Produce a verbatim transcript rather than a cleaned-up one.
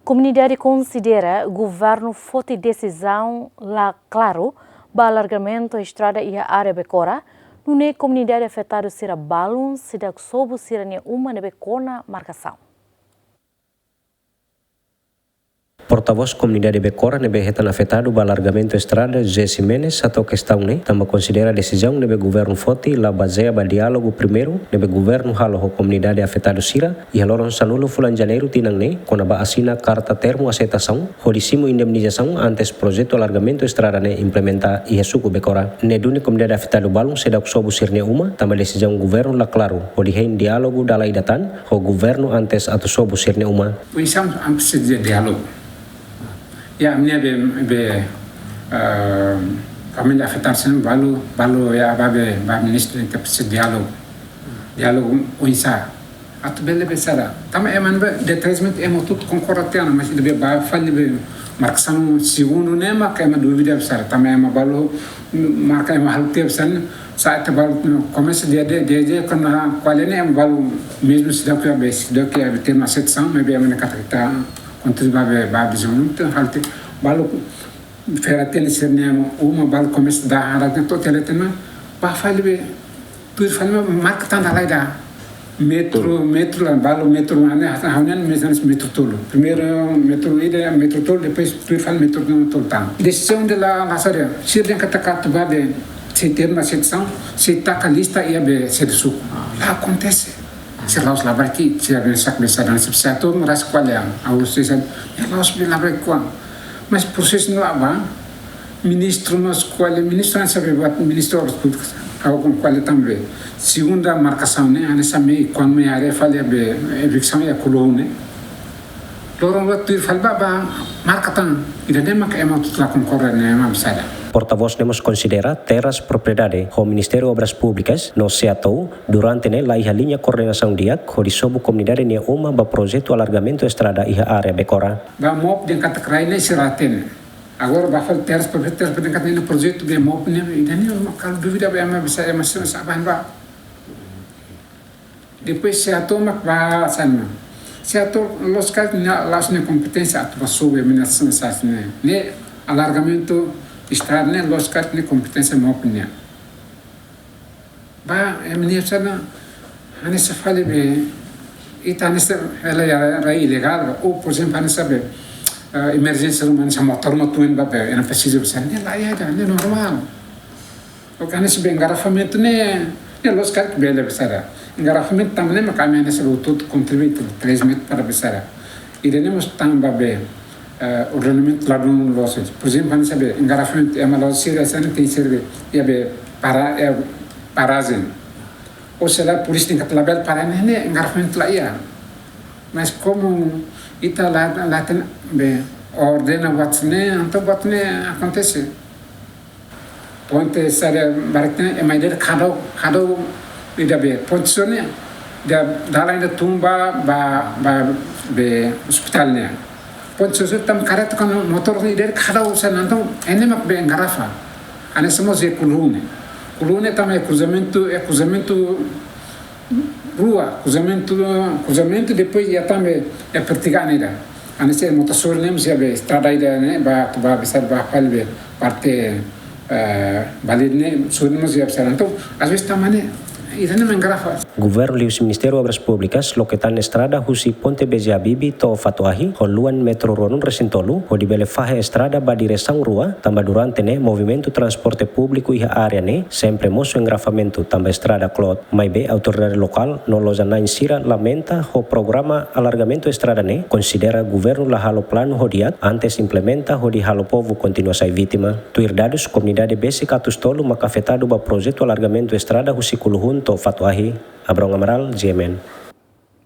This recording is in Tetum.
Komunidade konsidera governu foti desizaun la klaru ba alargamentu estrada iha área Becora, nune'e komunidade afetadu sira balun seidauk sobu sira-nia uma ne'ebé kona markasaun. Portavós komunidade Becora ne'ebé hetan afetadu ba alargamentu estrada, José Ximenes, hato'o kestaun ne'e, tanba konsidera desizaun ne'ebé governu foti la bazeia ba diálogu primeiru ne'ebé governu halo ho komunidade afetadu sira iha loron sanulu fulan Janeiru tinan ne'e, kona-ba asina karta termu aseitasaun hodi simu indemnizasaun antes projetu alargamentu estrada ne'e implementa iha suku Becora. Ne'e duni komunidade afetadu balun seidauk sobu sira-nia uma, tanba desizaun governu la klaru hodi hein diálogu dala ida tan ho governu antes atu sobu sira-nia uma. Pois am, am presiza de diálogu. Ya, ami-nia be, be, ah, família afetadu sira balu, balu ya ba be, ba ministru ke presiza diálogu. Diálogu oinsá. Atu bele be sara. Tanba ema ne'ebé de três mil ema hotu konkorda tiha ona, mas ida be ba fali be markasaun segundu ne'e mak ema dúvida be sara. Tanba ema balu marka ema halo tiha be sara. Sa'e ita balu komesa dia de, dia de kona kuali ne'e ema balu mezmu seidauk be, seidauk be termu aseitasaun, maibé ema ne'e katak ita kontinua be ba vizaun ne'e ita halo tiha balu fera tiha ona sira-nia uma, balu komesa dada hara tiha ona to'o tiha ona tiha ona, ba fali be tuir fali be marka tan dala ida. Metru, metru la balu metru ne'e, ha'u-nian mezmu metru tolu. Primeiru metru ida, metru tolu, depois tuir fali metru tolu tan. Desizaun ne'e la, la sara. Sira dehan katak atu ba be, sei termu aseitasaun, sei taka lista iha be sede suku. La akontese. Sira la'ós labarik, sira be sak be sara, sira be satu, ras kuali an. Ha'u sei sara, ya la'ós be labarik kuan. Mas prosesu ne'e la ba, ministru mós kuali, ministru hanesan be buat ministru obras públikas. Ha'u ho kuali tanba be. Segunda markasaun ne'e, hanesan be kuandu mai haree fali be eviksaun iha Kuluhun ne'e. Loron rua tuir fali ba, ba marka tan. Ida-ne'e mak ema hotu la konkorda ne'e ema be sara. Portavós ne'e mós konsidera terras propriedade ho Ministériu Obras Públikas no SEATOU durante ne'e la iha liña koordenasaun di'ak hodi sobu komunidade nia uma ba projetu alargamentu estrada iha área Becora. Ba MOP dehan katak rai ne'e sira la hatene. Agora ba fali terras propriedade, terras propriedade dehan katak ne'e projetu be MOP ne'e, ida-ne'e mak halo dúvida be ema be sara, ema sira saban ba. Depois SEATOU mak ba hanesan ne'e. SEATOU lójika ne'e la'ós nia kompeténsia atu ba sobu ema nia sasán ne'e. Ne'e alargamentu estrada ne'e lójika ne'e kompeténsia MOP nian. Ba, ema nia sasán ne'e, hanesan fali be, ita hanesan hela iha rai ilegál, ou, por ezemplu, hanesan be, eh, emerjénsia ruma hanesan motór mak tun ba be, ema presiza be sasán ne'e, la iha ida, ne'e normál. Oke, hanesan be engarrafamentu ne'e, ne'e lójika bele be sara. Engarrafamentu tanba ne'e mak ami hanesan be hotu kontribui três metru para be sara. Ida-ne'e mós tanba be, eh, ordenamentu ladún loos. Por ezemplu, hanesan be engarrafamentu ema la'ós sira hanesan ne'e tenke ser be, iha be para, eh, parajen. Ou se la polísia tenke labele para ne'e, ne'e engarrafamentu la iha. Mas komu ita la, la hatene be ordena buat ne'e, entaun buat ne'e akontese. Ponte sira barak ne'e, ema ida kada, kada ida be ponte sira ne'e, ida dalan ida tun ba, ba, ba be ospitál ne'e. Ponte sira tan kareta ho motór ida kada sira, entaun ne'e mak be engarrafa. Hanesan mós iha Kuluhun ne'e. Kuluhun ne'e tanba iha kruzamentu, iha kruzamentu rua, kruzamentu, kruzamentu, depois iha tanba iha pertigaan ida. Hanesan motór sira ne'e mós iha be estrada ida ne'e, ba, ba be sara ba fali be parte, eh, balid ne'e, sira ne'e mós iha be sara. Entaun, às vezes tanba ne'e, ida-ne'e mak engarrafa. Governu liuhusi Ministériu Obras Públikas loke tan estrada husi Ponte B J Habibie to'o Fatuahi ho luan metru ruanulu-resin-tolu, hodi bele fahe estrada ba diresaun rua, tanba durante ne'e movimentu transporte públiku iha área ne'e sempre mosu engarrafamentu tanba estrada kloot. Maibé autoridade lokál no loja-na'in sira lamenta ho programa alargamentu estrada ne'e, konsidera governu la halo planu ho di'ak antes implementa hodi halo povu kontinua sai vítima. Tuir dadus, komunidade besik atus tolu mak afetadu ba projetu alargamentu estrada husi Kuluhun to'o Fatuahi. Abrão Amaral, G M N.